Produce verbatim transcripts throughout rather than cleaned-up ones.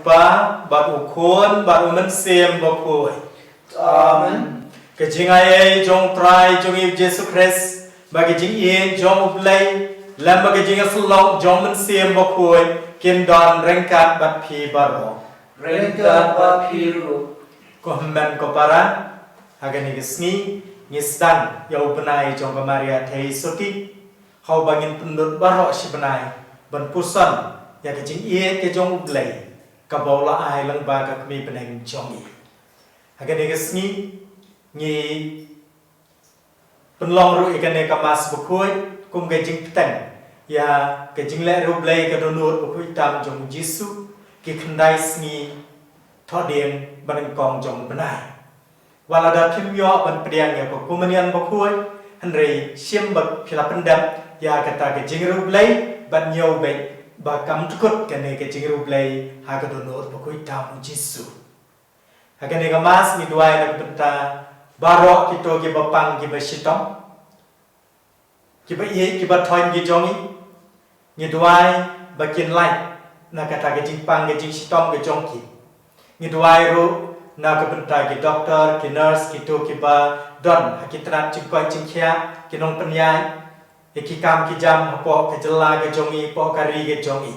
Kpa, bad u Khun, bad u Mynsiem Bakhuid. Amen. Ka jingaiei jong u Trai jong ngi u Jisu Khrist, bad ka jingïeit jong u Blei, lem bad ka jingïasyllok jong u Mynsiem Bakhuid, kin don ryngkat bad phi baroh. Ryngkat bad phi ruh. Ko hynmen ko para, ha kane ka sngi, ngi sdang ïa u bnai jong ka Maria Theisotti. Ha uba ngin pynlut baroh shi bnai ban puson ïa ka jingïeit ka jong u Blei, kaba u la ai lyngba ka kmie bneng jong ngi. Ha kane ka sngi, ngi pynlong ruh ïa kane ka Mass Bakhuid kum ka jingpyrshang ïa ka jingleh riewblei ka dohnud bakhuid tam jong u Jisu, ki khyndai sngi thohdieng ba nyngkong jong u bnai. Wat lada phim ïoh ban pdiang ïa ka Komunion Bakhuid, hynrei shim ba phi la pyndep ïa kata ka jingriewblei, bad ñiew beit ba kam dkut kane ka jingriewblei ha ka dohnud bakhuid tam u Jisu. Ha kane ka Mass ngi duwai na ka bynta baroh kito kiba pang kiba shitom, kiba ïeit kiba thoiñ ki jong ngi. Ngi duwai ba kin lait na kata ka jingpang ka jingshitom ka jong ki. Ngi duwai ruh na ka bynta ki doktor, ki nurse, kito kiba don ha ki tnat jingkoit jingkhiah, ki nongpynïaid ïa ki kam ki jam hapoh ka jylla ka jong ngi, hapoh ka ri ka jong ngi.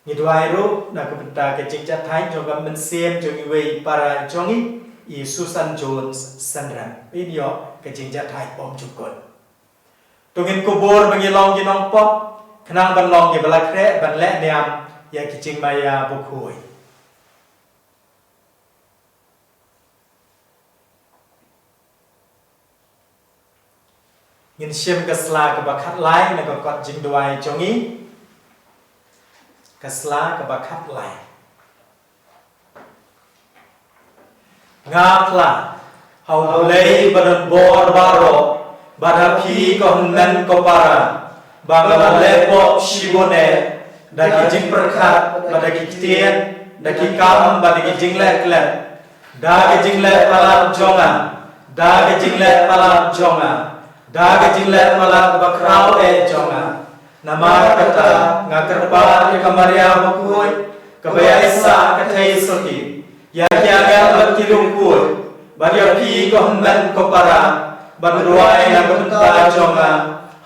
Ngi duwai ruh na ka bynta ka jingjahthait jong ka mynsiem jong iwei i para jong ngi, i Susan Jones Sendram. Phin ïoh ka jingjahthait bymjukut. To ngin kubur ba ngi long ki nongpop, khnang ban long kiba la khreh ban leh niam ïa ki jingmaïa bakhuid. Ngin shim ka sla kaba khatlai na ka kot jingduwai jong ngi. Ka sla kaba khatlai. Nga phla ha U Blei ba don bor baroh, bad ha phi ko hynmen ko para, ba nga la leh pop shibun eh, da ki jingpyrkhat, bad da ki ktien, da ki kam, bad da ki jingleh klet, da ki jingleh palat jong nga, da ki jingleh palat jong nga, da ki jingleh palat bakhraw eh jong nga. Namar kata nga kyrpad ïa ka Maria bakhuid, kaba ïaisah ka Theisotti, ïa ki angel bad ki riewkhuid, bad ïa phi ko hynmen ko para, ban duwai na ka bynta jong nga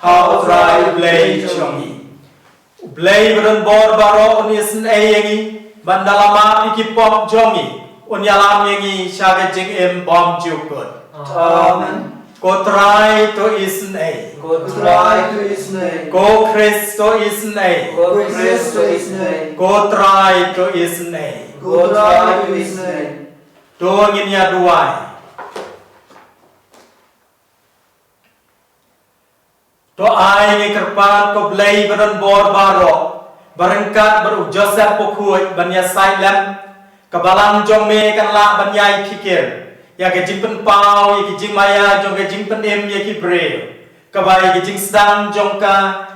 ha U Trai U Blei jong ngi. U Blei ba don bor baroh un isynei ïa ngi, bad da la map ïa ki pop jong ngi, un ïalam ïa ngi sha ka jingim bymjukut. Amen. Ko Trai to isynei. Ko Trai to isynei. Ko Khrist to isynei. Ko Khrist to isynei. Ko Trai to isynei. Ko Trai to isynei. To ngin ïa duwai. To ai ngi kyrpad ko Blei ba don bor baroh, ba ryngkat bad u Joseph bakhuid ban ïasaid lem, ka balang jong me kan lah ban ïai phikir ïa ka jingpynpaw ïa ki jingmaïa jong ka jingpynim ïa ki briew, kaba ïa ka jingsdang jong ka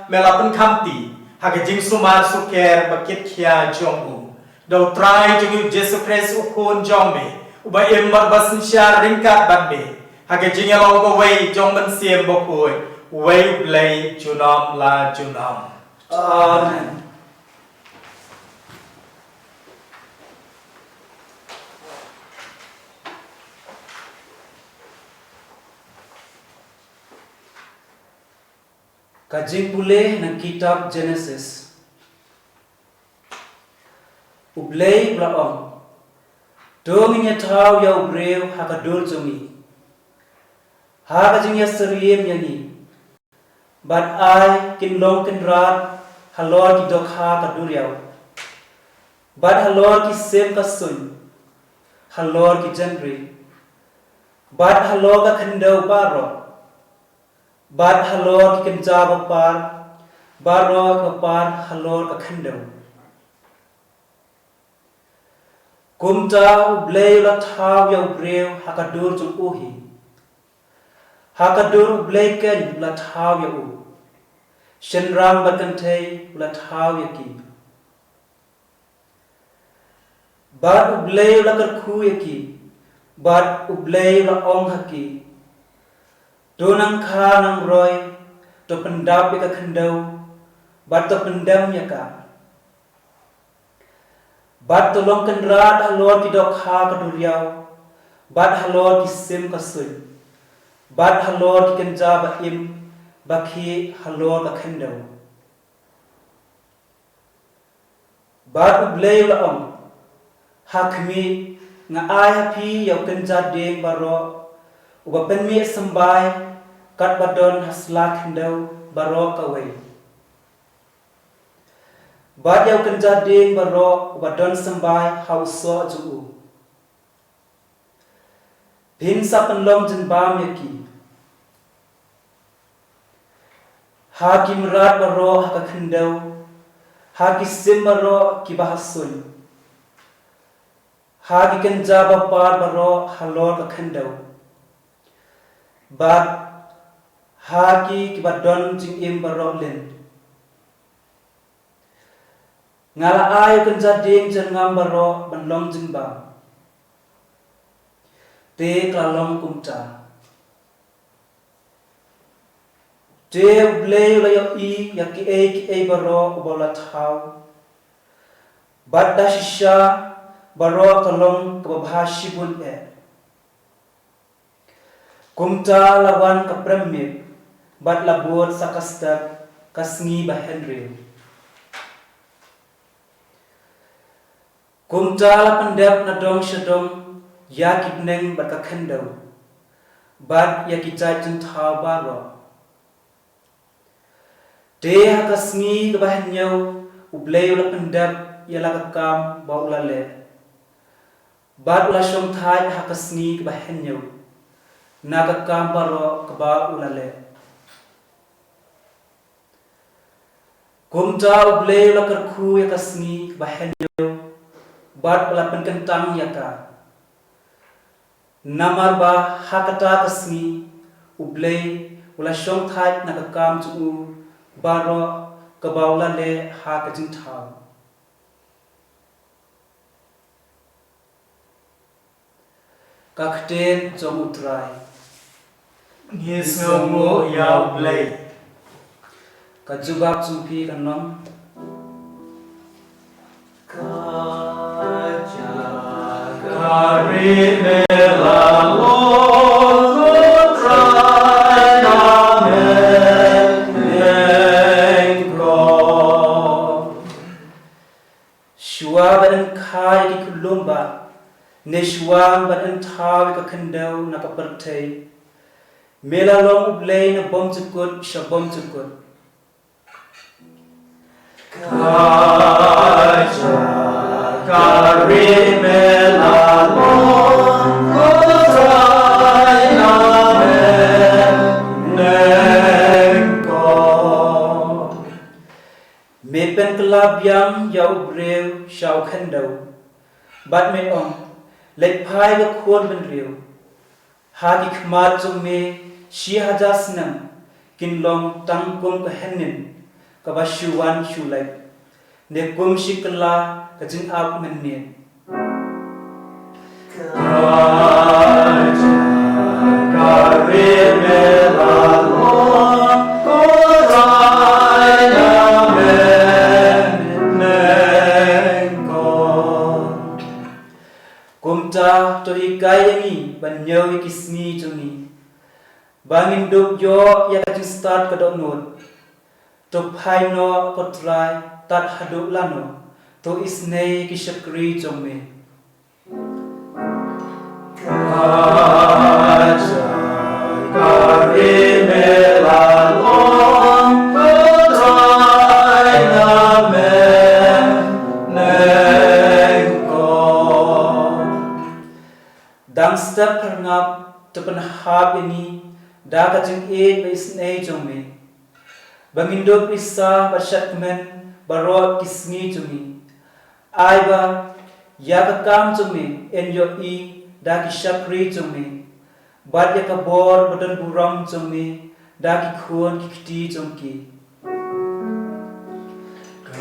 me la pynkhamti ha ka jingsumar sukher ba kit khia jong u. Da U Trai jong ngi U Jisu Khrist U Khun jong me, uba im bad ba synshar ryngkat bad me, ha ka jingïalong kawei jong U Mynsiem Bakhuid, uwei U Blei junom la junom. Amen. Ka jingpule na kitab Genesis. U Blei u la ong, to ngin ïa thaw ïa u briew ha ka dur jong ngi, ha ka jingïasyriem ïa ngi, bad ai kin long kynrad halor ki dohkha ka duriaw, bad halor ki sem ka suiñ, halor ki jynri, bad halor ka khyndew baroh, bad halor ki kynja bapar baroh ba par halor ka khyndew. Kumta U Blei u la thaw ïa u briew ha ka dur jong u hi. Ha ka dur U Blei keiñ u la thaw ïa u. Shynrang bad kynthei u la thaw ïa ki. Bad U Blei u la kyrkhu ïa ki, bad U Blei u la ong ha ki, to nang kha nang roi, to pyndap ïa ka khyndew, bad to pyndem ïa ka. Bad to long kynrad halor ki dohkha ka duriaw, bad halor ki sim ka suiñ, bad halor ki kynja ba im ba khih halor ka khyndew. Bad U Blei u la ong, ha khmih, nga ai ha phi ïa u kynja dieng baroh uba pynmih symbai, katba don ha sla khyndew baroh kawei, bad ïa u kynja dieng baroh uba don symbai ha u soh jong u. Phin sa pynlong jingbam ïa ki ha ki mrad baroh ha ka khyndew, ha ki sim baroh kiba ha suiñ, ha ki kynja ba par baroh halor ka khyndew, bad ha ki kiba don jingim baroh lin. Nga la ai u kynja dieng jyrngam baroh ban long jingbam. Te ka la long kumta. Te U Blei u la ïohi ïa kiei kiei baroh uba u la thaw, bad da shisha baroh ka long kaba bha shibun eh. Kumta la wan ka prem miet, bad la bud sa ka step, ka sngi ba hynriew. Kumta la pyndep na dong sha dong ïa ki bneng bad ka khyndew, bad ïa ki jait jingthaw baroh. Te ha ka sngi kaba hynñiew U Blei u la pyndep ïa la ka kam ba u la leh, bad u la shongthait ha ka sngi kaba hynñiew na ka kam baroh kaba u la leh. Kumta U Blei u la kyrkhu ïa ka sngi kaba hynñiew, bad u la pynkyntang ïa ka. Namar ba ha kata ka sngi U Blei u la shongthait na ka kam jong u baroh kaba u la leh ha ka jingthaw. Ka ktien jong U Trai. Ngi sngewnguh ïa U Blei. Ka jubab jong phi kan long. Ka jaka ri me la long, ko Trai na me neng ko. Shuwa ban kha ïa ki khyllung ba, ne shuwa ban thaw ïa ka khyndew na ka pyrthei, me la long U Blei na bymjukut sha bymjukut. Ka jaka ri me la long, ko Trai na me neng ko. Me pynkylla biang ïa u briew sha u khyndew, bad me ong, leit phai ko khun bynriew. Ha ki khmat jong me shi hajar snem kin long tang kum ka hynnin kaba shu wan shu leit, ne kum shi kylla ka jingap mynmiet. Ka jaka ri me la long, ko Trai na me neng ko. Kumta to hikai ïa ngi ban ñiew ïa ki sngi jong ngi, ba ngin dup ïoh ïa ka jingstad ka dohnud. To phai noh ko Trai, tad haduh lano to isynei ïa ki shakri jong me? Ka jaka ri me la long, ko Trai na me neng ko. Dang step phyrngap to pynhap ïa ngi da ka jingïeit ba isynei jong me, ba ngin dup risa bad shadkmen baroh ki sngi jong ngi. Ai ba ïa ka kam jong me yn ïohi da ki shakri jong me, bad ïa ka bor ba don burom jong me da ki khun ki kti jong ki. Ka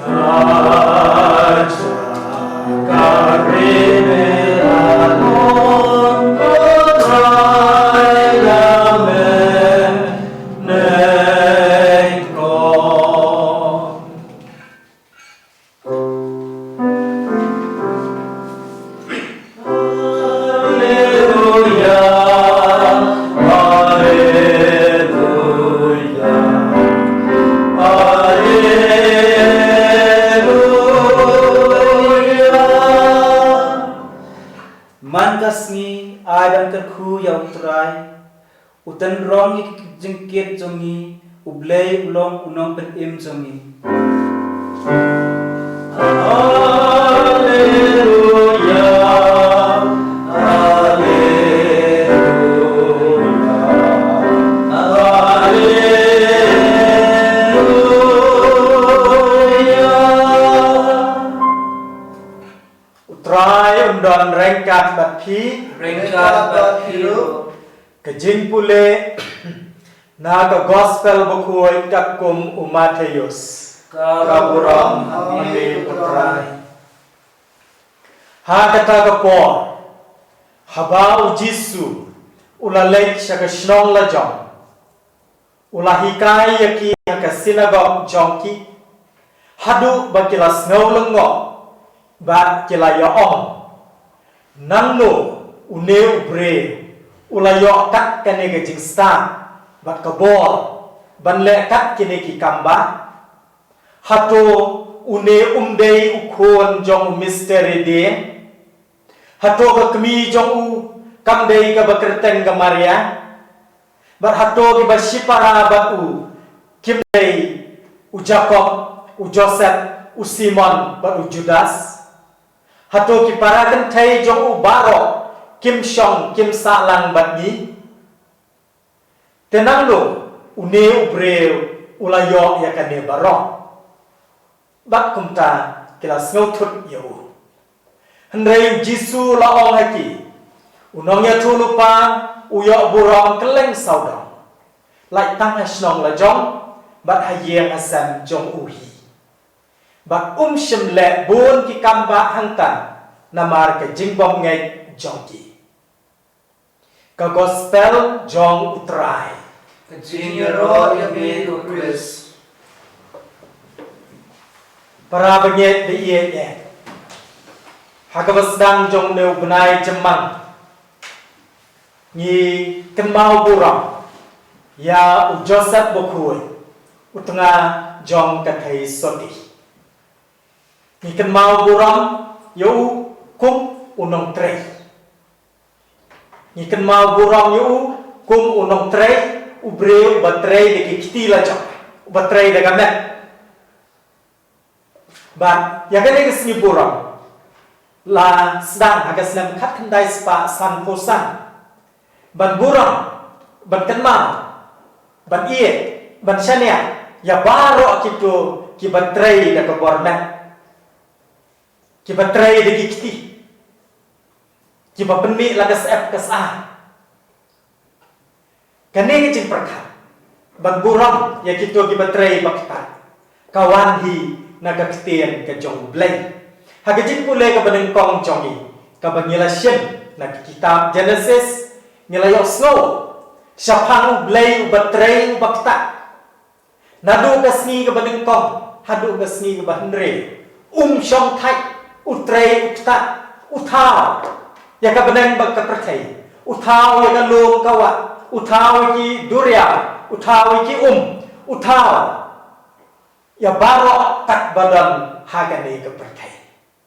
jaka ri me la long, ko Trai na me neng ko. Ka sngi ai ban kyrkhu ïa U Trai, u tynrong ïa ki jingkit jong ngi, U Blei u long u nongpynim jong ngi. Haleluya, haleluya, haleluya. U Trai un don ryngkat bad phi. Ryngkat bad phi ruh. Ka jingpule na ka Gospel bakhuid katkum u Mathaios. Ka burom ha me, U Trai. Ha kata ka por, haba u Jisu u la leit sha ka shnong lajong, u la hikai ïa ki ha ka synagog jong ki, haduh ba ki la sngew lyngngoh bad ki la ïa ong, nangno une u briew u la ïoh kat kane ka jingstad bad ka bor ban leh kat kine ki kam bah? Hato une um dei u khun jong u Mister Ede? Hato ka kmie jong u kam dei kaba kyrteng ka Maria? Bad hato kiba shipara bad u kim dei u Jakob, u Joseph, u Simon bad u Judas? Hato ki para kynthei jong u baroh kim shong kim sah lang bad ngi? Te nangno une u briew u la ïoh ïa kane baroh? Bad kumta ki la sngewthut ïa u. Hynrei u Jisu u la ong ha ki, u nongïathuhlypa u ïoh burom kylleng sawdong, lait tang ha shnong lajong bad ha ïing ha sem jong u hi. Bad um shym leh bun ki kam bah hangta namar ka jingbymngeit jong ki. Ka Gospel jong U Trai. Ka jingïaroh ïa me ko Khrist. Para bangeit ba ïeit, ha kaba sdang jong une u bnai Jymmang, ngi kynmaw burom ïa u Joseph Bakhuid, u tnga jong ka Theisotti. Ngi kynmaw burom ïa u kum u nongtrei. Ngi kynmaw burom ïa u kum u nongtrei, u briew uba trei da ki kti lajong, uba trei da ka met. Bad ïa kane ka sngi burom la sdang ha ka snem khatkhyndai spah sanphew san. Ban burom, ban kynmaw, ban ïeit, ban shaniah ïa baroh kito kiba trei da ka bor met, kiba trei da ki kti, kiba pynmih la ka syep ka sah. Kane ka jingpyrkhat ban burom ïa kito kiba trei bakta ka wan hi na ka ktien ka jong U Blei. Ha ka jingpule kaba nyngkong jong ngi kaba ngi la shim na ka kitab Genesis, ngi la ïohsngew shaphang U Blei uba trei uba ktah. Naduh ka sngi kaba nyngkong haduh ka sngi kaba hynriew, um shongthait, u trei u ktah, u thaw ïa ka bneng bad ka pyrthei, u thaw ïa ka lum ka wah, u thaw ïa ki duriaw, u thaw ïa ki um, u thaw ïa baroh kat ba don ha kane ka pyrthei.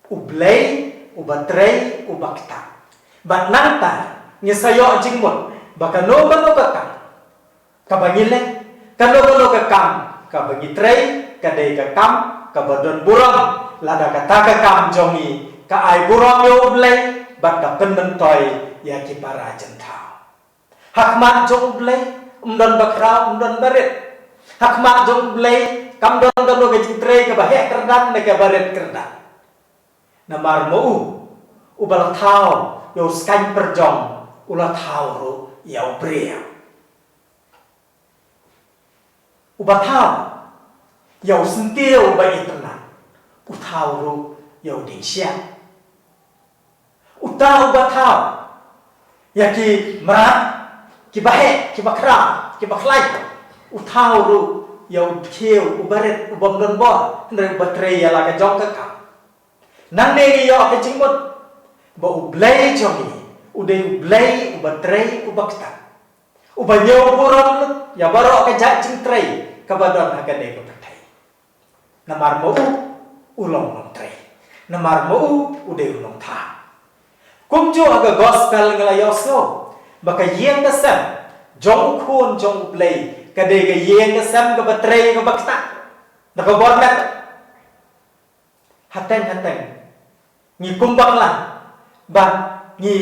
U Blei uba trei uba ktah. Bad nangta ngi sa ïoh jingmut ba kano kano ka kam kaba ngi leh, kano kano ka kam kaba ngi trei, ka dei ka kam kaba don burom, lada kata ka kam jong ngi ka ai burom ïa U Blei bad ka pynmyntoi ïa ki para jingthaw. Ha khmat jong U Blei ym don bakhraw, ym don barit. Ha khmat jong U Blei kam don kano ka jingtrei kaba heh kyrdan ne kaba rit kyrdan. Namar ma u, uba la thaw ïa u skaiñ pyrjong, u la thaw ruh ïa u briew. Uba thaw ïa u syntiew uba itynnad, u thaw ruh ïa u dieng shiah. Uta uba thaw ïa ki mrad kiba heh, kiba khraw, kiba khlaiñ, u thaw ruh ïa u dkhiew uba rit, uba ym don bor, hynrei uba trei ïa la ka jong ka kam. Nangne ngi ïoh ka jingmut ba U Blei jong ngi u dei U Blei uba trei uba ktah, uba ñiew burom lut ïa baroh ka jait jingtrei kaba don ha kane ka pyrthei. Namar ma u, u long nongtrei. Namar ma u, u dei u nongthaw. Kumjuh ha ka gospel ngi la ïohsngew ba ka ïing ka sem jong u Khun jong U Blei ka dei ka ïing ka sem kaba trei kaba ktah da ka bor met. Hateng hateng ngi kum bakla ba ngi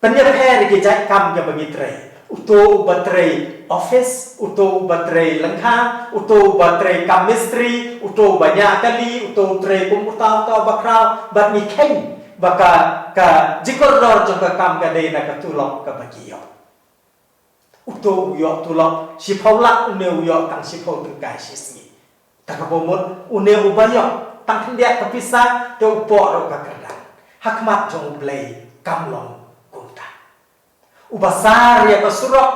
pynïapher ïa ki jait kam kiba ngi trei. Uto uba trei office, uto uba trei lyngkha, uto uba trei kam mistri, uto uba ñiah kali, uto u trei kum uta uta uba khraw, bad ngi kheiñ ba ka, ka jingkordor jong ka kam ka dei na ka tulop kaba ki ïoh. Uto u ïoh tulop shiphew lak, une u ïoh tang shiphew tyngkai shi sngi. Te kaba mut une uba ïoh tang khyndiat ka pisa te u poh ruh ka kyrdan. Ha khmat jong U Blei kam long kumta. Uba sar ïa ka surok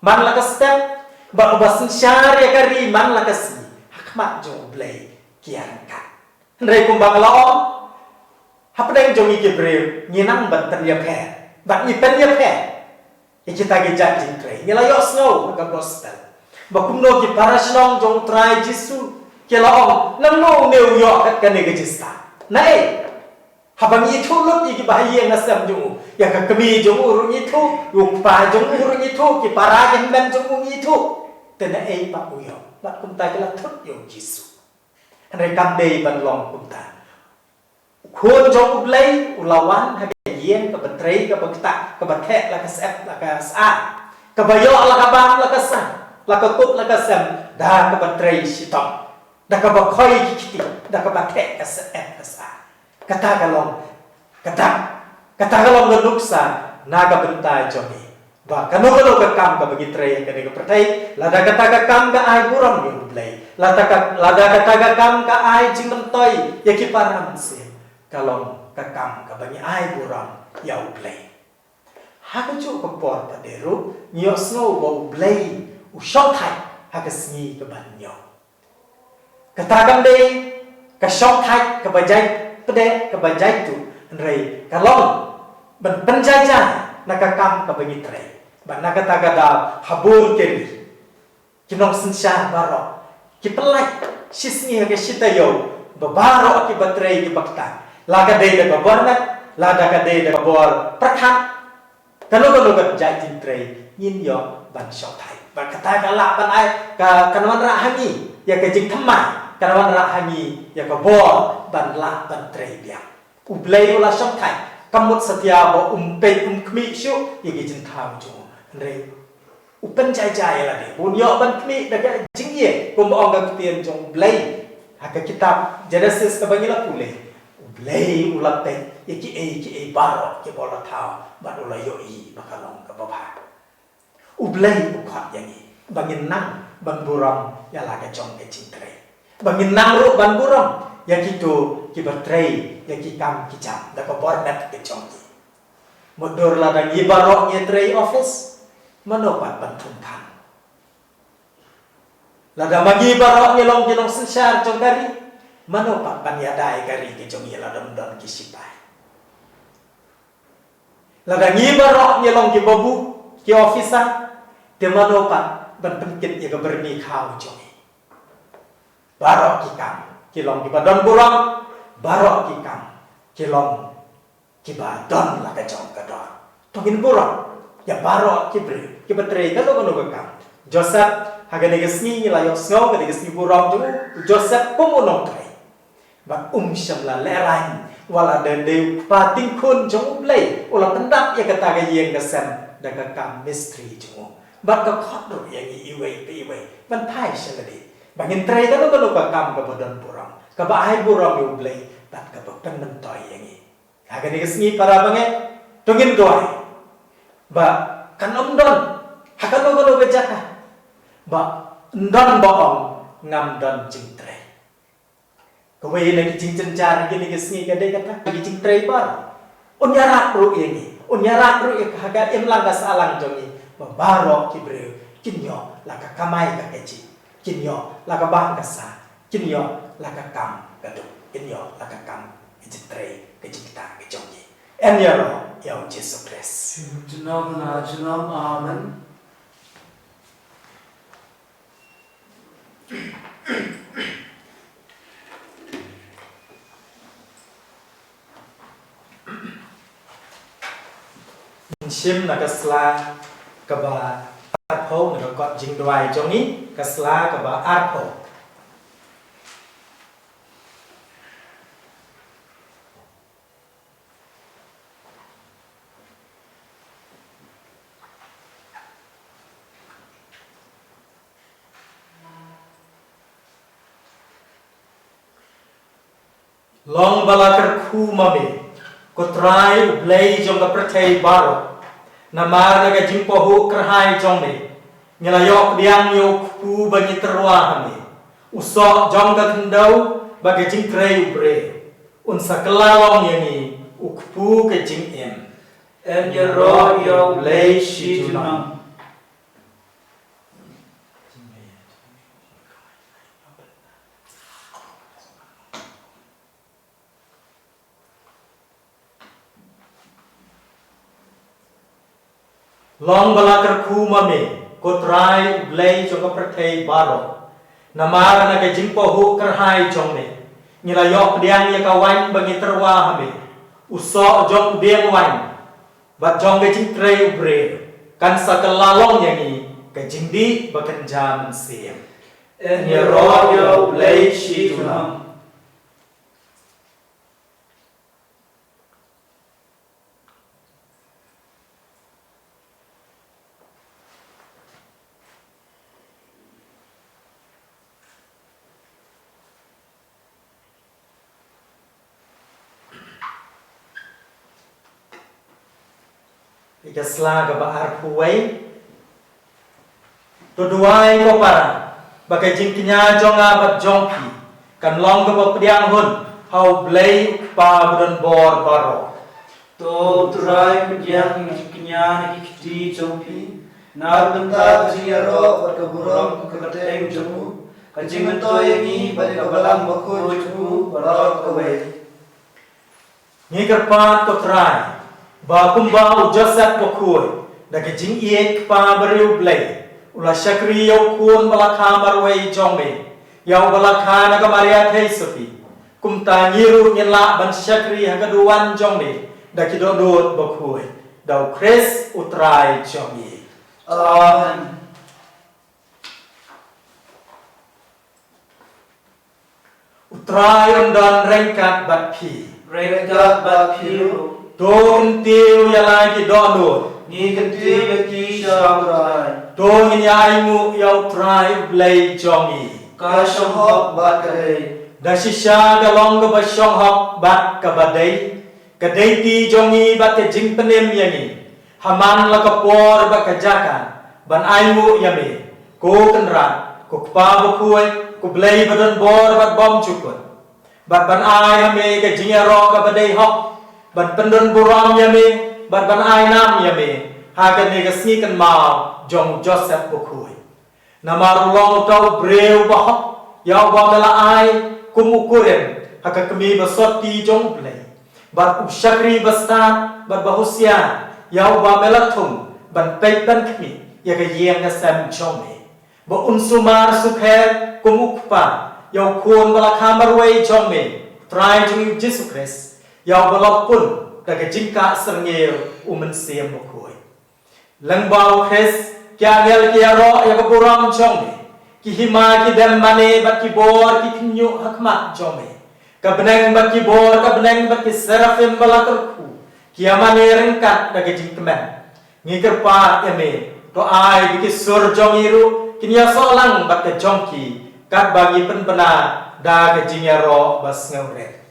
man la ka step, bad uba synshar ïa ka ri man la ka sngi, ha khmat jong U Blei ki ïaryngkat. Hynrei kumba nga la ong, hapdeng jong ngi ki briew ngi nang ban pynïapher, bad ngi pynïapher ïa kita ki jait jingtrei. Ngi la ïohsngew ha ka gospel ba kumno ki para shnong jong U Trai Jisu ki la ong, nangno une u ïoh kat kane ka jingstad? Naei? Haba ngi ithuh lut ïa kiba ha ïing ha sem jong u, ïa ka kmie jong u ruh ngi ithuh, ïa u kpa jong u ruh ngi ithuh, ki para ki hynmen jong u ngi ithuh. Te naei pat u ïoh? Bad kumta ki la thut ïa U Jisu. Hynrei kam dei ban long kumta. U Khun jong U Blei u la wan ha ka ïing kaba trei kaba ktah, kaba theh la ka syep la ka sah, kaba ïoh la ka bam la ka sah, la ka kup la ka sem da kaba trei shitom, da kaba khoi ki kti, da kaba theh ka syep ka sah. Kata ka long, kata, kata ka long ka nuksa na ka bynta jong ngi. Ba kano kano ka kam kaba ngi trei ha kane ka pyrthei, lada kata ka kam ka ai burom ïa U Blei, lada ka, lada kata ka kam ka ai jingmyntoi ïa ki para mynsiem, ka long ka kam kaba ngi ai burom ïa U Blei. Ha kajuh ka por pat de ruh ngi ïohsngew ba U Blei u shongthait ha ka sngi kaba hynñiew. Kata kam dei ka shongthait kaba jait pdeng kaba jait tu, hynrei ka long ban pynjai jai na ka kam kaba ngi trei. Ba na kata ka daw ha bun ki ri, ki nongsynshar baroh ki pyllait shi sngi ha ka shi taïew ba baroh kiba trei kiba ktah, la ka dei da ka bor met, la da ka dei da ka bor pyrkhat. Kano kano ka jait jingtrei ngin ïoh ban shongthait. Ba kata ka lah ban ai ka, kan wanrah ha ngi ïa ka jingthymmai, kan wanrah ha ngi ïa ka bor ban lah ban trei biang. U Blei u la shongthait, kam mut satia ba um peit um khmih shuh ïa ki jingthaw jong u. Hynrei u pynjai jai ïa lade, un ïoh ban khmih da ka jingïeit, kumba ong ka ktien jong U Blei ha ka kitab Genesis kaba ngi la pule. U Blei u la peit ïa kiei kiei baroh kiba u la thaw, bad u la ïohi ba ka long kaba bha. U Blei u khot ïa ngi ba ngin nang ban burom ïa la ka jong ka jingtrei, ba ngin nang ruh ban burom ïa kito kiba trei ïa ki kam ki jam da ka bor met ka jong ki. Mutdur lada ngi baroh ngi trei office, mano pat ban thung thang? Lada ma ngi baroh ngi long ki nongsynshar jong ka ri, mano pat ban ïada ïa ka ri ka jong ngi lada ym don ki shipai? Lada ngi baroh ngi long ki babu, ki officer, te mano pat ban pynkit ïa ka byrni khaw jong ngi? Baroh ki kam ki long kiba don burom, baroh ki kam ki long kiba don la ka jong ka dor. To ngin burom ïa baroh ki briew kiba trei kano kano ka kam. Joseph, ha kane ka sngi ngi la ïohsngew kane ka sngi burom jong u Joseph kum u nongtrei. Bad um shym la lehraiñ, wat la dei, dei u kpa tyngkhun jong U Blei u la pyndap ïa kata ka ïing ka sem da ka kam mistri jong u. Bad ka khot ruh ïa ngi iwei pa iwei ban phai sha lade ba ngin trei kano kano ka kam kaba don burom, kaba ai burom ïa U Blei bad kaba pynmyntoi ïa ngi. Ha kane ka sngi para bangeit, to ngin duwai ba kan ym don ha kano kano ka jaka ba ym don ba ong ngam don jingtrei. Kawei na ki jingjynjar kine ki sngi ka dei kata ki jingtrei baroh. Un ïarap ruh ïa ngi, un ïarap ruh ïa ka ha ka imlang ka sahlang jong ngi ba baroh ki briew kin ïoh la ka kamai ka kajih, kin ïoh la ka bam ka sah, kin ïoh la ka kam ka duk, kin ïoh la ka kam ka jingtrei ka jingktah ka jong ngi. Yn ïaroh ïa U Jisu Khrist. Junom la junom, amen. Shim na ka sla kaba arphew, na ka kot jingduwai jong ngi, ka sla kaba arphew. Long ba la kyrkhu ma me, ko Trai U Blei jong ka pyrthei baroh. Namar na ka jingpahuh kyrhai jong me, ngi la ïoh pdiang ïa u kpu ba ngi tyrwa ha me, u soh jong ka khyndew bad ka jingtrei u briew. Un sa kylla long ïa ngi u kpu ka jingim. Yn ïaroh ïa U Blei shi junom. Long ba la kyrkhu ma me, ko Trai U Blei jong ka pyrthei baroh. Namar na ka jingpahuh kyrhai jong me, ngi la ïoh pdiang ïa ka waiñ ba ngi tyrwa ha me, u soh jong u dieng waiñ bad jong ka jingtrei u briew. Kan sa kylla long ïa ngi ka jingdih ba kynja mynsiem. Yn ïaroh ïa U Blei shi junom. Ïa ka sla kaba arphew wei. To duwai ko para ba ka jingkñia jong nga bad jong phi kan long kaba pdiang hun ha U Blei U Kpa ba don bor baroh. To U Trai pdiang ïa ka jingkñia na ki kti jong phi, na ka bynta ka jingïaroh bad ka burom ka kyrteng jong u, ka jingmyntoi ïa ngi bad ïa ka Balang Bakhuid jong u baroh kawei. Ngi kyrpad ko Trai ba kumba u Joseph Bakhuid, da ka jingïeit kpa briew Blei, u la shakri ïa u khun ba la kha marwei jong me, ïa uba la kha na ka Maria Theisotti, kumta ngi ruh ngin lah ban shakri ha ka duwan jong me da ki dohnud bakhuid, da U Khrist U Trai jong ngi. Amen. U Trai un don ryngkat bad phi. Ryngkat bad phi ruh. To kyntiew ïa la ki dohnud. Ngi kyntiew ïa ki sha U Trai. To ngin ïa ainguh ïa U Trai U Blei jong ngi. Ka shong hok bad ka dei. Da shisha ka long kaba shong hok bad kaba dei. Ka dei ti jong ngi bad ka jingpynim ïa ngi. Ha man la ka por bad ka jaka ban ainguh ïa me, ko Kynrad, ko Kpa bakhuid, ko Blei ba don bor bad bymjukut. Bad ban ai ha me ka jingïaroh kaba dei hok, ban pyndon burom ïa me, bad ban ai nam ïa me ha kane ka sngi kynmaw jong u Joseph Bakhuid. Namar u long uta u briew ba hok, ïa uba me la ai kum u kurim ha ka kmie ba sotti jong U Blei, bad u shakri ba stad bad ba husiar, ïa uba me la thung ban peit ban khmih ïa ka ïing ka sem jong me, ba un sumar sukher kum u kpa ïa u khun ba la kha marwei jong me, U Trai jong ngi U Jisu Khrist, ïa uba la pun da ka jingkah syrngiew U Mynsiem Bakhuid. Lyngba U Khrist, ki angel ki ïaroh ïa ka burom jong me, ki hima ki dem mane bad ki bor ki khynñiuh ha khmat jong me. Ka bneng bad ki bor ka bneng bad ki seraphim ba la kyrkhu, ki ïa mane ryngkat da ka jingkmen. Ngi kyrpad ïa me, to ai ba ki sur jong ngi ruh kin ïasoh lang bad ka jong ki, katba ngi pynbna da ka jingïaroh ba sngewrit.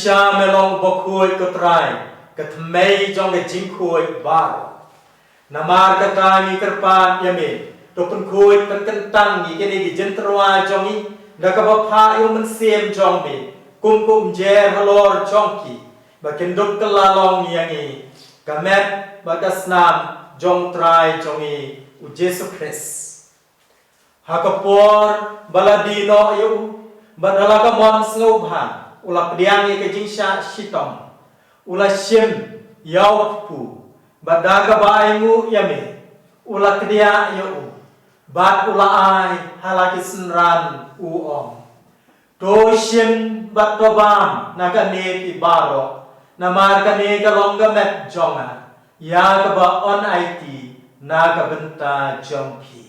Sha me long bakhuid ko Trai, ka thymmei jong ka jingkhuid baroh. Namar kata ngi kyrpad ïa me, to pynkhuid pynkyntang ïa kine ki jingtyrwa jong ngi da kaba phah ïa u Mynsiem jong me kum ka umjer halor jong ki, ba kin dup kylla long ïa ngi ka met bad ka snam jong u Trai jong ngi u Jisu Khrist. Ha ka por ba la die noh ïa u, bad ha la ka mon sngewbha, u la pdiang ïa ka jingshah shitom, u la shim ïa u kpu, bad da kaba ainguh ïa me, u la kdiah ïa u, bad u la ai ha la ki synran, u ong: To shim bad to bam na kane phi baroh, namar kane ka long ka met jong nga, ïa kaba yn aiti na ka bynta jong phi.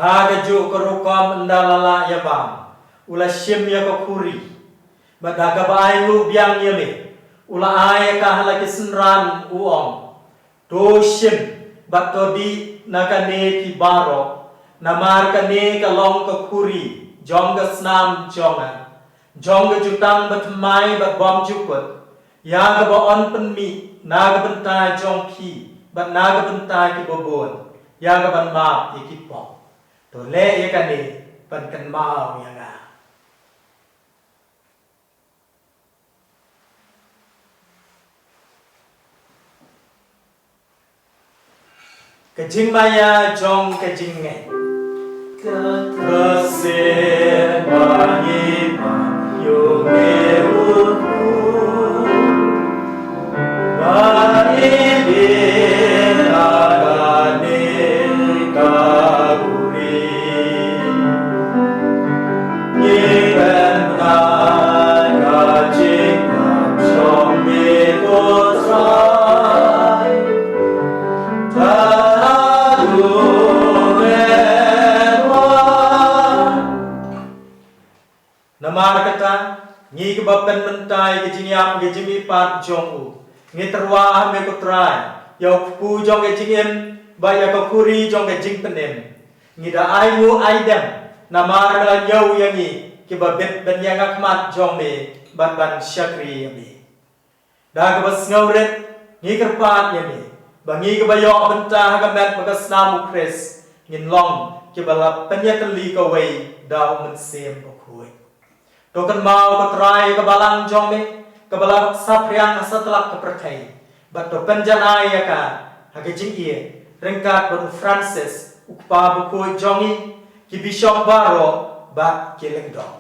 Ha kajuh ka rukom ynda la lah ïa bam, u la shim ïa ka khuri, bad da kaba ainguh biang ïa me, u la ai ïa ka ha la ki synran, u ong: To shim bad to dih na kane phi baroh, namar kane ka long ka khuri jong ka snam jong nga, jong ka jutang bathymmai bad bymjukut, ïa kaba yn pynmih na ka bynta jong phi bad na ka bynta kiba bun, ïa kaban map ïa ki pop. To leh ïa kane ban kynmaw ïa nga. Ka jingmaïa jong ka jingngeit. Ka sien ba ngi ma ïoh me u khu. Ba ngi bin a ka ne ka uri. Ngi wen na ka jingngam jong me ko Trai. Ta du me wa. Namar kata, ngi kiba pynmynta ïa ka jingïap ka jingmihpat jong u, ngi tyrwa ha me ko Trai, ïa u kpu jong ka jingim, bad ïa ka khuri jong ka jingpynim. Ngi da ai nguh ai dem, namar me la ñiew ïa ngi, kiba bit ban ïeng ha khmat jong me, bad ban shakri ïa me. Da kaba sngewrit, ngi kyrpad ïa me, ba ngi kiba ïoh bynta ha ka met bad ka snam u Khrist, ngin long kiba la pynïatylli kawei da u Mynsiem Bakhuid. To kynmaw ko Trai ka balang jong me, kaba la saphriang ha satlak ka pyrthei, bad to pynjanai ïa ka ha ka jingïeit, ryngkat bad u Francis, u Kpa Bakhuid jong ngi, ki bishop baroh, bad ki lyngdoh.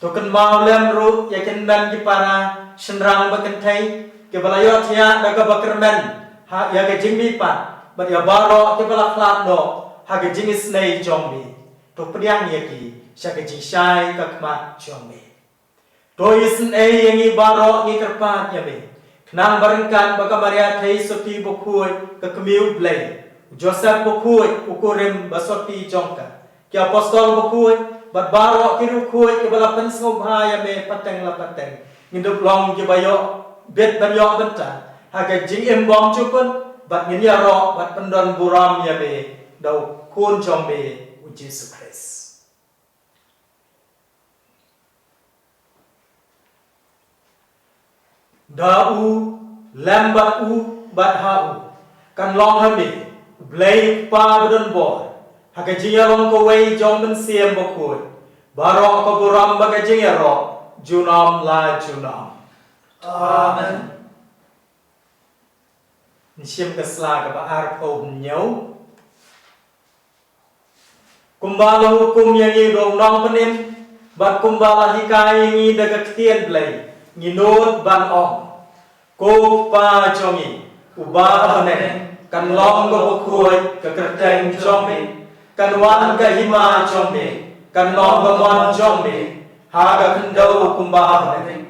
To kynmaw lem ruh ïa ki hynmen ki para, shynrang bad kynthei, kiba la ïohthiah da kaba kyrmen ha ïa ka jingmihpat, bad ïa baroh kiba la khlad noh ha ka jingisynei jong me. To pdiang ïa ki sha ka jingshai ka khmat jong me. To isynei ïa ngi baroh, ngi kyrpad ïa me, khnang ba ryngkat bad ka Maria Theisotti Bakhuid, ka Kmie u Blei, u Joseph Bakhuid, u kurim ba sotti jong ka, ki apostol bakhuid, bad baroh ki riewkhuid kiba la pynsngewbha ïa me pateng la pateng, ngin dup long kiba ïoh bit ban ïoh bynta ha ka jingim bymjukut, bad ngin ïaroh bad pyndon burom ïa me da u Khun jong me u Jisu Khrist. Da u, lem bad u, bad ha u, kan long ha me, u Blei u Kpa badonbor, ha ka jingïalong kawei jong u Mynsiem Bakhuid, baroh ka burom bad ka jingïaroh, junom la junom. Amen. Ngi shim ka sla kaba arphew hynñiew. Kumba la hukum ïa ngi da u Nongpynim, bad kumba la hikai ïa ngi da ka ktien Blei, ngi nud ban ong: Ko Kpa jong ngi, uba ha bneng, kan long ka bakhuid ka kyrteng jong me, kan wan ka hima jong me, kan long ka mon jong me, ha ka khyndew kumba ha bneng.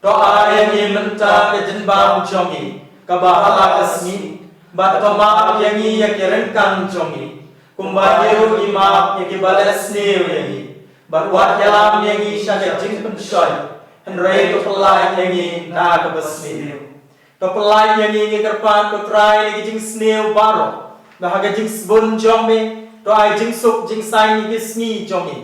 To ai ïa ngi mynta ka jingbam jong ngi kaba ha la ka sngi, bad to map ïa ngi ïa ki ryngkang jong ngi, kumba ngi ruh ngi map ïa kiba leh sniew ïa ngi, bad wat ïalam ïa ngi sha ka jingpynshoi, hynrei to pyllait ïa ngi na kaba sniew. To pyllait ïa ngi, ngi kyrpad ko Trai, na ki jingsniew baroh, ba ha ka jingsbun jong me, to ai jingsuk jingsaiñ ïa ki sngi jong ngi.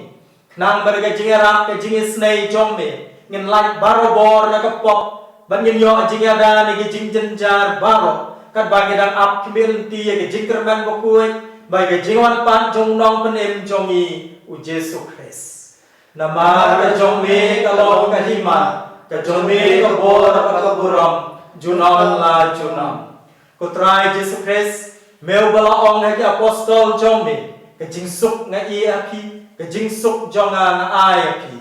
Khnang ba da ka jingïarap, ka jingisynei jong me, ngin lait barabor na ka pop, bad ngin ïoh jingïada na ki jingjynjar baroh, katba ngi dang ap khmih lynti ïa ka jingkyrmen bakhuid, bad ka jingwan pat jong u Nongpynim jong ngi, u Jisu Khrist. Namar ka jong me ka long ka hima, ka jong me ka bor bad ka burom, junom la junom. Ko Trai Jisu Khrist, me uba la ong ha ki apostol jong me, ka jingsuk nga ai ïa phi, ka jingsuk jong nga nga ai ïa phi.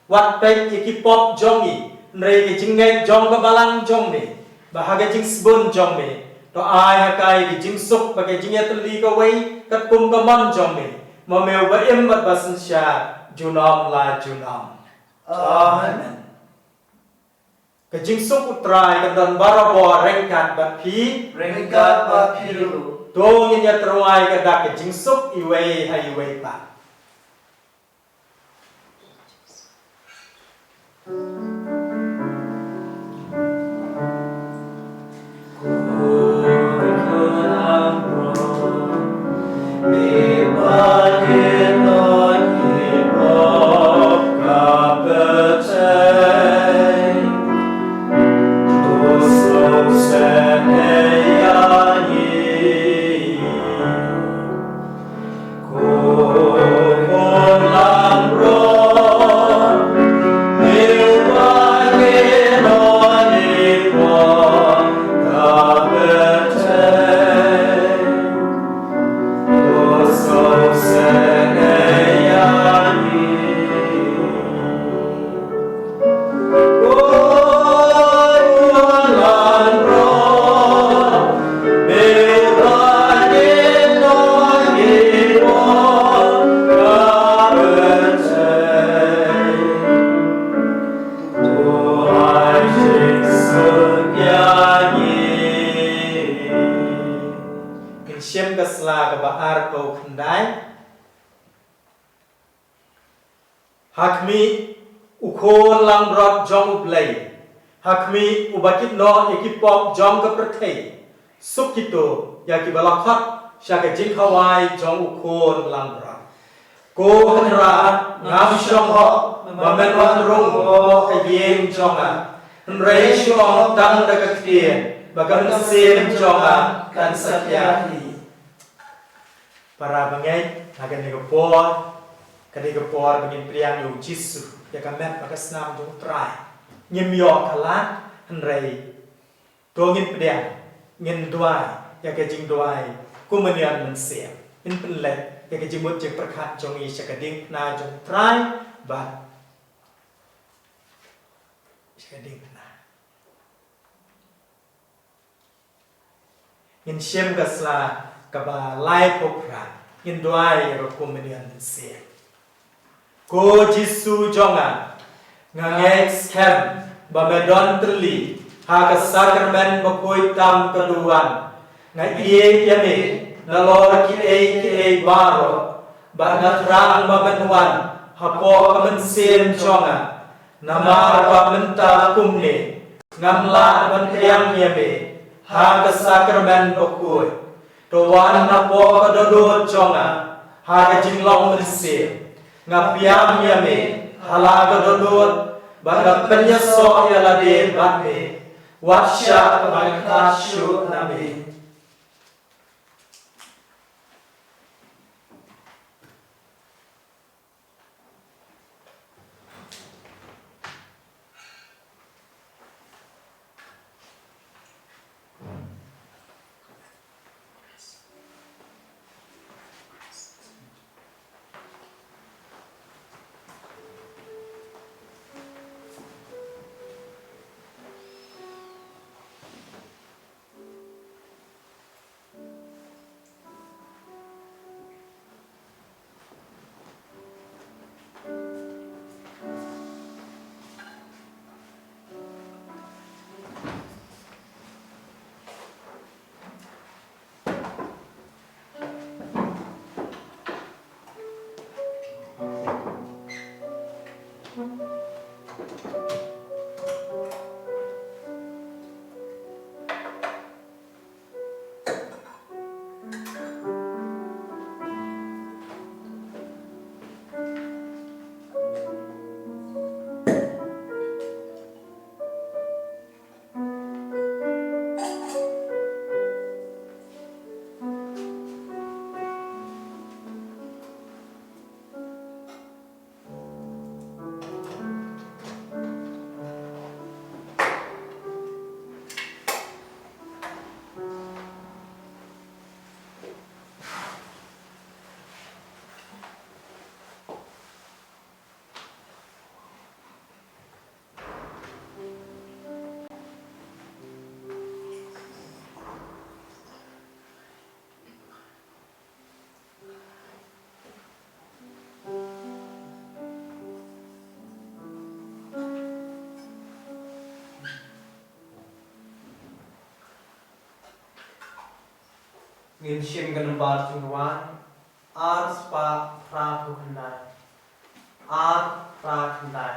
Wat peit ïa ki pop jong ngi, hynrei ka jingngeit jong ka balang jong me, ba ha ka jingsbun jong me, to ai ha ka ïa ka jingsuk bad ka jingïatylli kawei, katkum ka mon jong me, ma me uba im bad ba synshar, junom la junom. Amen. Ka jingsuk u Trai kan don barabor ryngkat bad phi. Ryngkat bad phi ruh. To ngin ïa tyrwa ïa ka dak ka jingsuk iwei ha iwei pat. Ngin shim ka sla kaba arphew khyndai. Ha khmih, u khun langbrot jong U Blei. Ha khmih, uba kit noh ïa ki pop jong ka pyrthei. Suk kito ïa kiba la khot sha ka jingkhawai jong u khun langbrot. Ko Kynrad, ngam shong hok ba men wan rung hapoh ka ïing jong nga. Hynrei shu ong tang da ka ktien, ba ka mynsiem jong nga kan satia hi. Para bangeit, ha kane ka por, ka dei ka por ba ngin pdiang ïa u Jisu, ïa ka met bad ka snam jong u Trai. Ngim ïoh ka lad, hynrei to ngin pdiang, ngin duwai ïa ka jingduwai Komunion Mynsiem. Ngin pynleit ïa ka jingmut jingpyrkhat jong ngi sha ka diengphna jong u Trai, bad sha ka diengphna. Ngin shim ka sla kaba laiphew phra, ngin duwai ïa ka Komunion Mynsiem. Ko Jisu jong nga, nga ngeit skhem ba me don tylli ha ka sakramen bakhuid tam ka duwan. Nga ïeit ïa me nalor kiei kiei baroh, bad nga thrang ba men wan hapoh ka mynsiem jong nga. Namar ba mynta kumne ngam lah ban pdiang ïa me ha ka sakramen bakhuid. To wan hapoh ka dohnud jong nga ha ka jinglong mynsiem. Nga pdiang ïa me ha la ka dohnud, bad nga pynïasoh ïa lade bad me. Wat shah ba ngan khad shuh na me. Ngin shim ka nombar jingwan ar spah phra phew khyndai. Ar phra khyndai.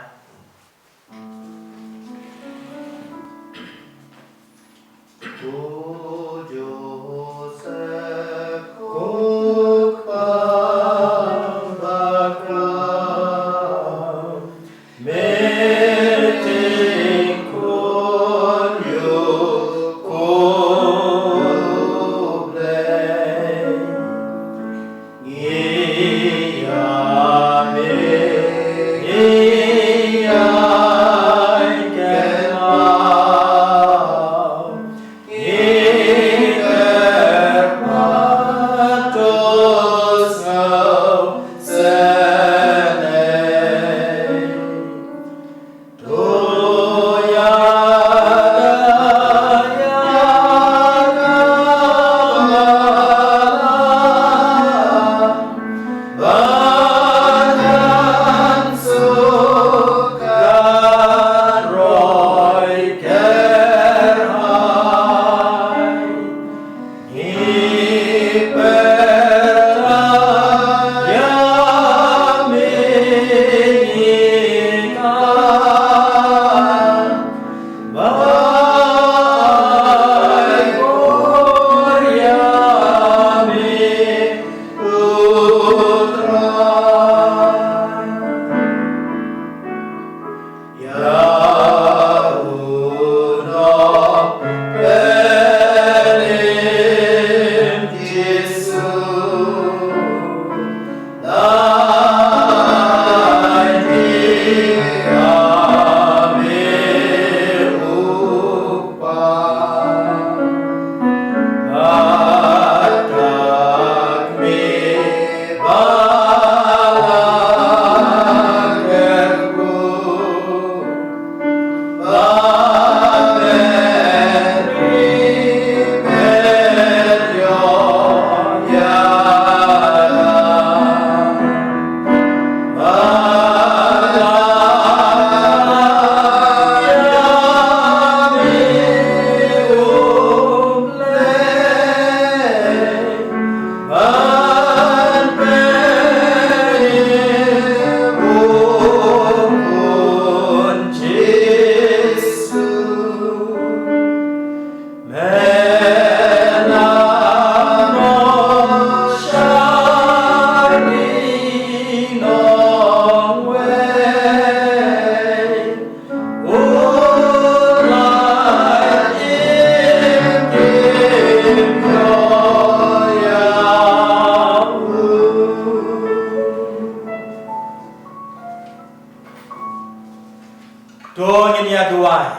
To ngin ïa duwai.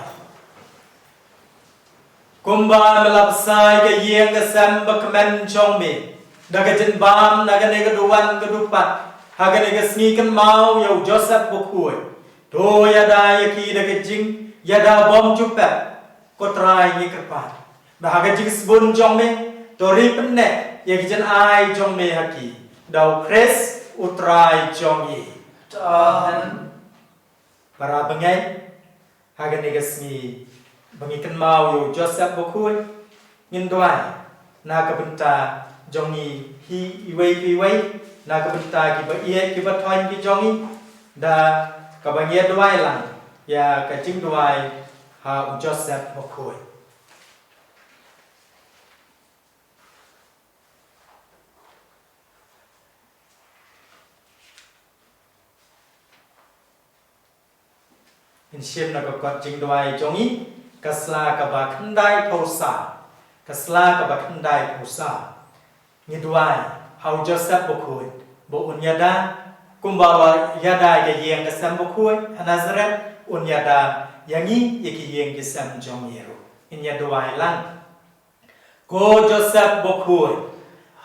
Kumba me la bsa ïa ka ïing ka sem bakmen jong me da ka jingbam na kane ka duwan ka dupat ha kane ka sngi kynmaw ïa u Joseph bakhuid. To ïada ïa ki da ka jingïada bymjukpep, ko Trai ngi kyrpad. Ba ha ka jingsbun jong me to ri pynneh ïa ka jingai jong me ha ki, da u Khrist u Trai jong ngi. Amen. Para bangeit, ha kane ka sngi ba ngi kynmaw ïa u Joseph bakhuid, ngin duwai na ka bynta jong ngi hi iwei pa iwei, na ka bynta kiba ïeit kiba thoiñ ki jong ngi, da kaba ngi ïa duwai lang ïa ka jingduwai ha u Joseph bakhuid. Ngin shim na ka kot jingduwai jong ngi, ka sla kaba khyndaiphew saw, ka sla kaba khyndaiphew saw. Ngi duwai ha u Joseph bakhuid ba un ïada kumba la ïada ïa ka ïing ka sem bakhuid ha Nazareth, un ïada ïa ngi ïa ki ïing ki sem jong ngi ruh. Ngin ïa duwai lang. Ko Joseph bakhuid,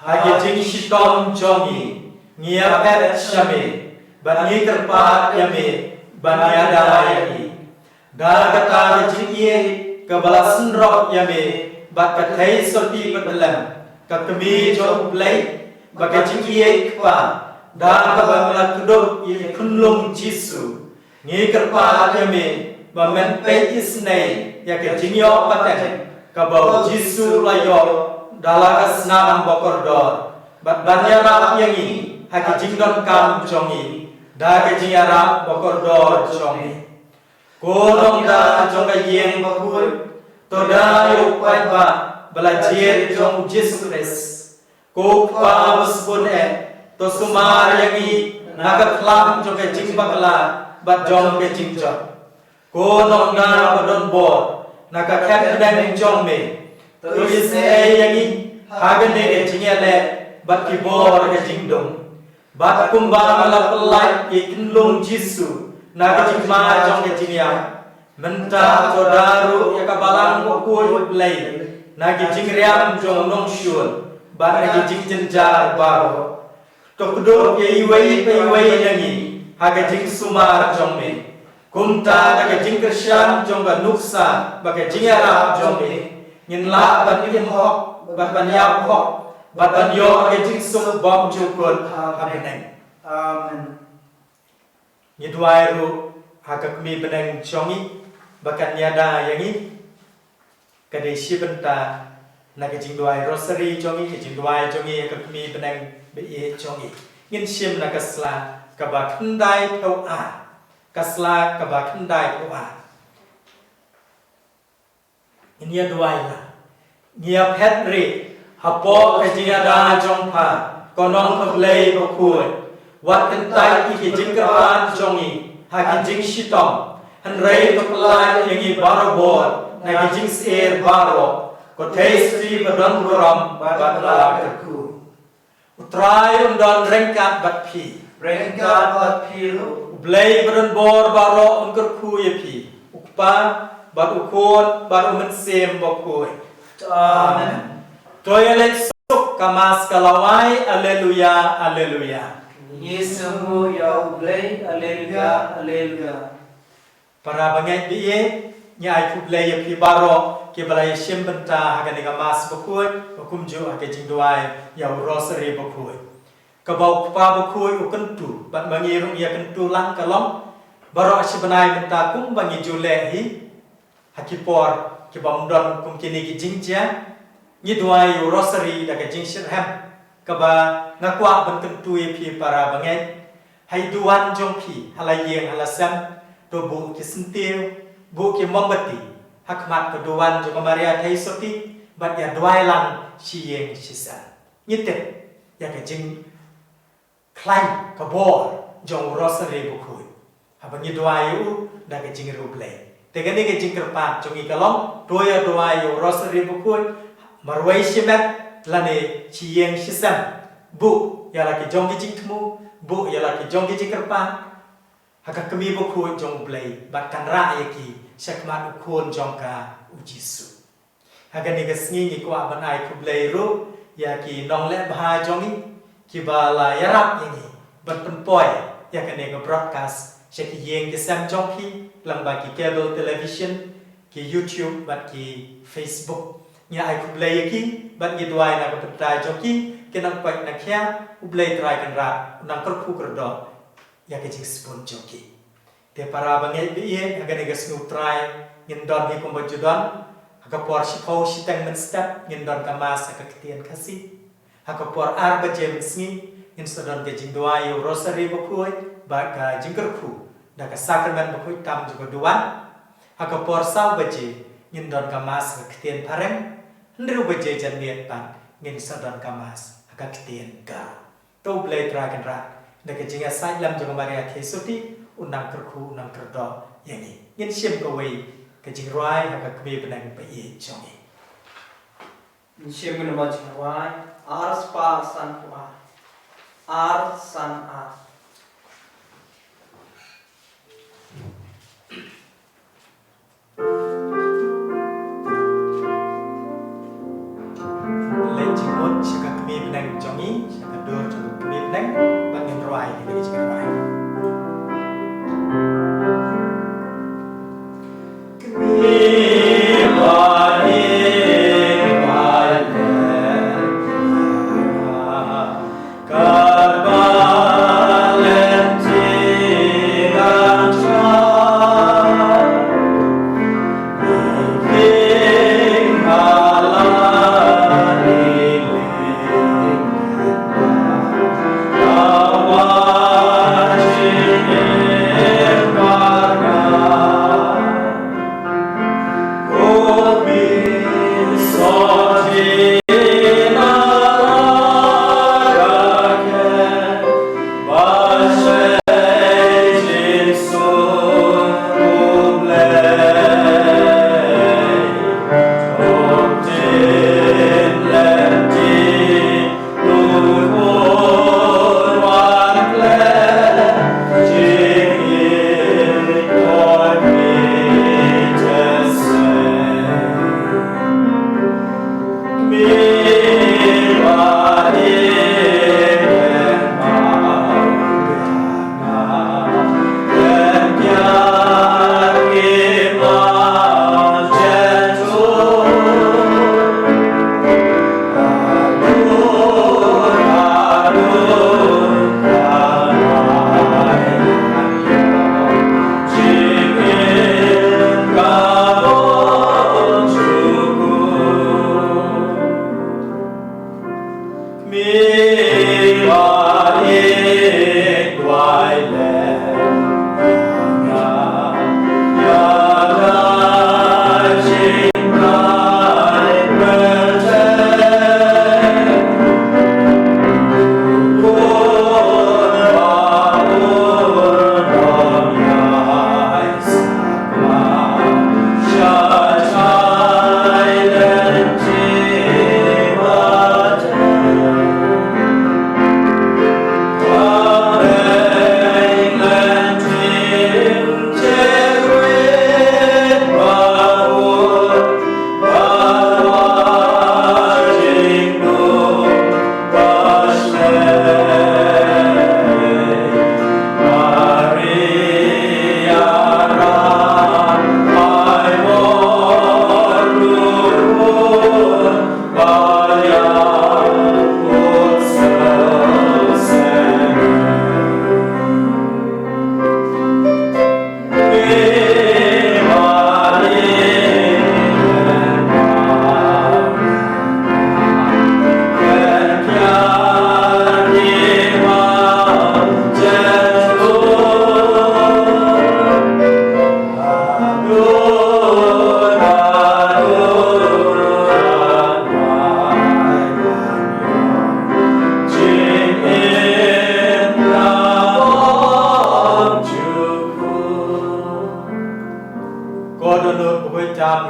ha ki jingshitom jong ngi, ngi ïapeit sha me bad ngi kyrpad ïa me ban ïada ïa ngi. Da kata ka jingïeit kaba la synrop ïa me bad ka theisotti patlem, ka kmie jong U Blei, bad ka jingïeit kpa, da kaba me la kdup ïa i khunlung Jisu, ngi kyrpad ïa me ba men peit isynei ïa ka jingïoh pateng kaba u Jisu u la ïoh da la ka snam bakordor, bad ban ïarap ïa ngi ha ki jingdonkam jong ngi da ka jingïarap bakordor jong me. Ko Nongda jong ka ïing bakhuid, to da ïa u paidbah ba la jied jong u Jisu Khrist. Ko Kpa ba sbun eh, to sumar ïa ngi na ka khlam jong ka jingbakla bad jong ka jingjot. Ko Nongda ba don bor, na ka khet bneng jong me, to isynei ïa ngi ha kane ka jingïaleh bad ki bor ka jingdum. Bad kumba me la pyllait ïa i kynlung Jisu na ka jingma jong ka jingïap, mynta to da ruh ïa ka balang bakhuid U Blei na ki jingriam jong u nongshun bad na ki jingjynjar baroh. To kdup ïa iwei pa iwei na ngi ha ka jingsumar jong me. Kumta da ka jingkyrshan jong ka nuksa bad ka jingïarap jong me, ngin lah ban im hok bad ban ïap hok bad ban ïoh ka jingsuk bymjukut ha bneng. Amen. Ngi duwai ruh ha ka kmie bneng jong ngi ba kan ïada ïa ngi. Ka dei shi bynta na ka jingduwai rosary jong ngi, ka jingduwai jong ngi ha ka kmie bneng ba ïeit jong ngi. Ngin shim na ka sla kaba khyndai phew ar. Ka sla kaba khyndai phew ar. Ngin ïa duwai la. Ngi ïa phet rieh hapoh ka jingïada jong pha, ko Nongkha Blei bakhuid. Wat kyntait ïa ki jingkyrpad jong ngi ha ki jingshitom, hynrei to pyllait ïa ngi barabor na ki jingsyier baroh, ko Theisotti ba don burom bad ba la kyrkhu. U Trai un don ryngkat bad phi. Ryngkat bad phi ruh. U Blei ba don bor baroh un kyrkhu ïa phi, u Kpa bad u Khun bad u Mynsiem Bakhuid. Amen. To ïaleit suk, ka Mass ka la wai. Alleluia, alleluia. Ngi sngewbha ïa U Blei. Alleluia, alleluia. Para bangeit ba ïeit, ngi ai khublei ïa phi baroh kiba la ïashim bynta ha kane ka Mass bakhuid, ba kumjuh ha ka jingduwai ïa u Rosary bakhuid. Kaba u Kpa bakhuid u kyntu, bad ma ngi ruh ngi ïa kyntu lang ka long, baroh shi bnai mynta kumba ngi ju leh hi, ha ki por kiba ym don kum kine ki jingjia, ngi duwai ïa u Rosary da ka jingshitrhem, kaba nga kwah ban kyntu ïa phi para bangeit. Ha i duwan jong phi, ha la ïing, ha la sem, to buh ki syntiew, buh ki mombati ha khmat ka duwan jong ka Maria Theisotti, bad ïa duwai lang shi ïing shi sem. Ngi tip ïa ka jingkhlaiñ ka bor jong u Rosary bakhuid haba ngi duwai ïa u da ka jingriewblei. Te kane ka jingkyrpad jong ngi ka long, to ïa duwai ïa u Rosary bakhuid marwei shimet lane shi ïing shi sem. Buh ïa la ki jong ki jingthmu, buh ïa la ki jong ki jingkyrpad ha ka kmie bakhuid jong U Blei, bad kan rah ïa ki sha khmat u Khun jong ka, u Jisu. Ha kane ka sngi ngi kwah ban ai khublei ruh ïa ki nongleh bha jong ngi kiba la ïarap ïa ngi ban pynpoi ïa kane ka broadcast sha ki ïing ki sem jong phi lyngba ki cable television, ki YouTube bad ki Facebook. Ngi ai khublei ïa ki bad ngi duwai na ka bynta jong ki, ki nongpeit nongkhia, U Blei Trai Kynrad un nang kyrkhu kyrdoh ïa ka jingsbun jong ki. Te para bangeit ba ïeit, ha kane ka sngi Trai ngin don hi kumba ju don. Ha ka por shiphew shiteng mynstep ngin don ka Mass ha ka ktien Khasi. Ha ka por ar baje mynsngi ngin sa don ka jingduwai ïa u Rosary bakhuid bad ka jingkyrkhu da ka Sakramen bakhuid tam jong ka duwan. Ha ka por saw baje ngin don ka Mass ha ka ktien Phareng. Hynriew baje janmiet pat ngin sa don ka Mass ha ka ktien Garo. To U Blei Trai Kynrad da ka jingïasaid lem jong ka Maria Theisotti un nang kyrkhu, un nang kyrdoh ïa ngi. Ngin shim kawei ka jingrwai ha ka kmie bneng ba ïeit jong ngi. Ngin shim kawei ka jingrwai, ar spah san phew ar. Ar san ar. Leit jingmut sha ka kmie bneng jong ngi, sha ka dur jong ka kmie bneng, bad ngin rwai ïa ka jingrwai. Kmie bad ïing bad lem,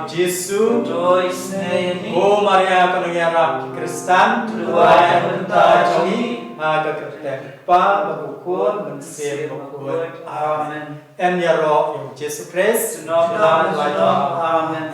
Jisu. To isnei ïa ngi. Ko Maria ka nongïarap ki Khristan. To duwai na ka bynta jong ngi. Ha ka kyrteng Kpa bad ka Khun bad ka Mynsiem Bakhuid. Amen. Amen. Yn ïaroh ïa u Jisu Khrist. Amen.